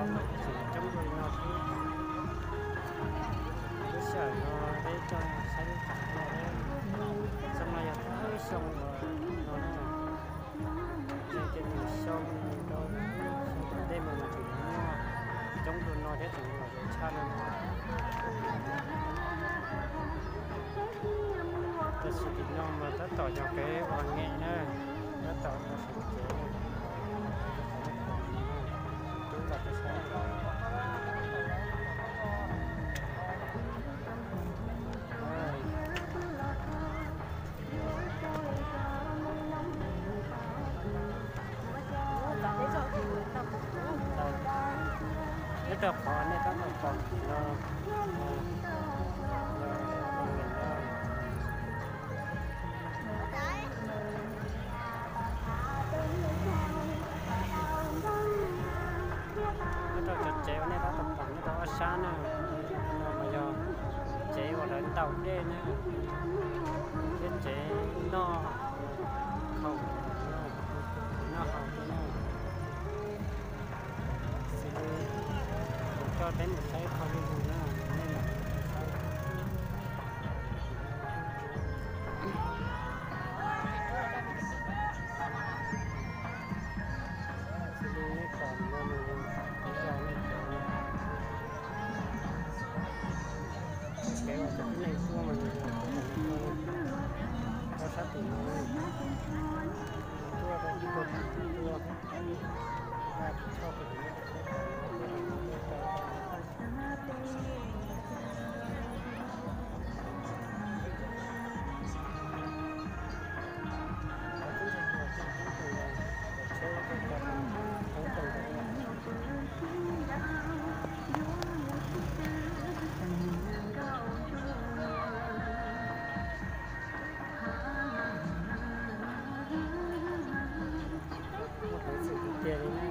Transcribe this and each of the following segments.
Tseem coob dua li no thiab. Lub sij hawm no peb coj saib lub tsam no, xyoo no yog thawj xyoo uas no na. Ces nws xyoo rau xyoo tom ntej mus mas tseem muaj coob dua no thiab, tseem los tshaj no. Tam sim no mas tab tom yog kev ua nge na, tab tom ua sawv cev. Tub los peb saib. Nyob rau qhov nej tab tom pom no, nyob rau cov tsev uas nej tab tom pom nyob rau ob sab na, no mas yog tsev uas lawv ntaus dej na, thiab tsev noj haus, noj haus thiab na. Xws li kuv coj peb mus saib qhov lus lus na, nej mam saib. Xws li nej pom no nws yog nej cov, kev uas cov tib neeg tuaj mas nws yog tuaj sab tim no, tuaj rau ib tug tim tuaj, daj tsis tshoj tus tim no, tiag li na.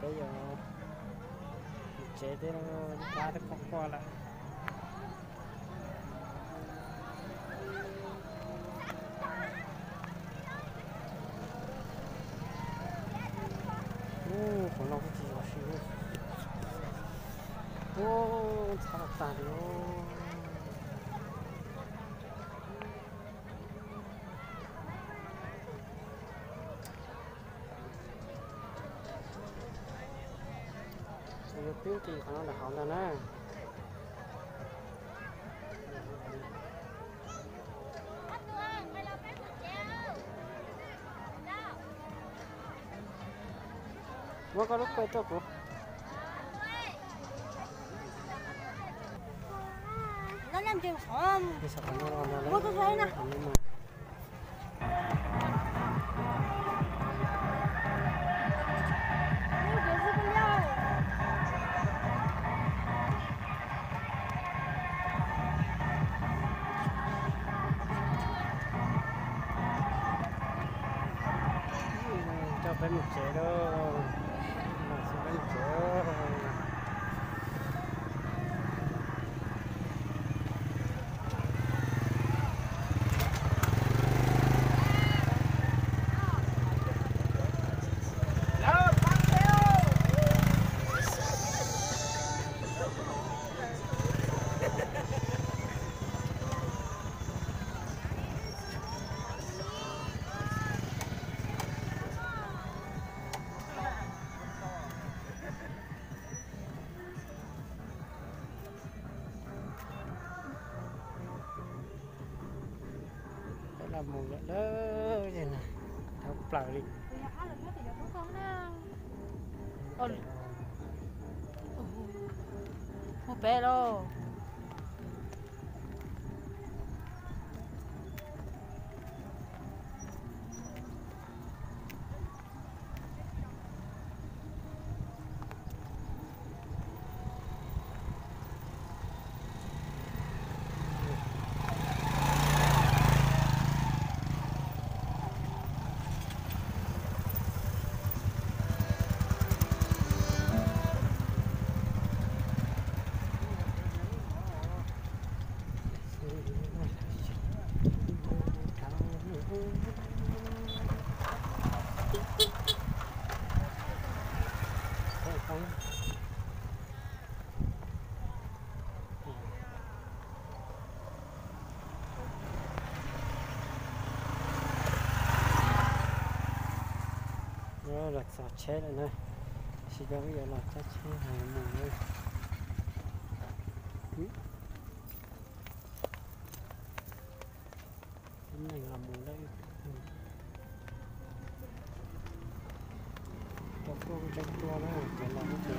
Peb yuav mus tsev thiab, dab twb quaj quaj lawm. Ub, qhov no kuj tsis zov si. Ub, ntxhab los tag li. Yuav twb nqis qhov no ntawm hauv ntag na. Muab koj lub kua tuaj kuv. Muab tuaj saib na. Coj peb mus tsev lauj. Mam xub peb mus tsev. Mus lawm lawm, dhau plaws li. Mus pem lauj. Los txog tsheb lawm na, sib cov wb yuav los cab tsheb mus. Tib neeg los mus lawm, rau tuaj tseem tuaj na, ces los ib ces